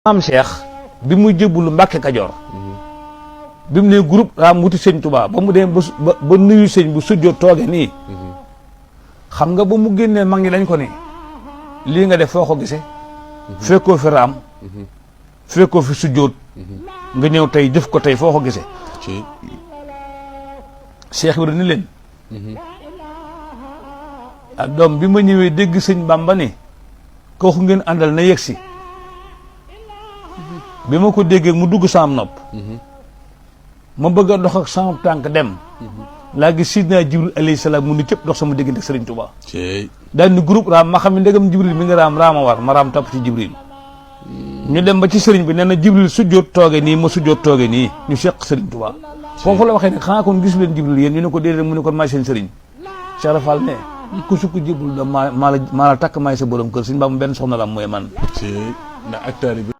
maam Cheikh bi muy jébbalu Mbàkke Kajoor bi mu ne groupe raam wuti sëñ Touba ba mu dem ba nuyu sëñ bu sujjoo tooge nii xam nga ba mu génnee mag ñi dañ ko ni lii nga def foo ko gisee fekkoo fi raam fekkoo fi sujjoot nga ñëw tey jëf ko tey foo ko gisee Cheikh Ibrahima ni leen ak doom bi ma ñëwee dégg sëñ Bamba ni kooku ngeen àndal na yegsi bi ma ko déggee mu dugg sama nopp ma bëgg a dox ak sama tànk dem laa gis sidna Jibril alayhi salaam mu ni cëpp dox sama diggante Sëriñ Tuubaa daal ni groupe raam ma xam ne ndegam Jibril mi nga raama war ma raam topp ci Jibril ñu dem ba ci sëriñ bi nee na Jibril sujjoot tooge nii ma sujjoot tooge nii ñu seq Sëriñ Tuubaa foofu la waxee ne xanaa kon gis leen Jibril yéen ñu ne ko déedéet mu ne kon maay seen sëriñ Cheikh Rafal ne ku sukk Jibril da maa la takk maay sa borom kër suñu baa mu benn soxna la am mooy man ndax acteur bi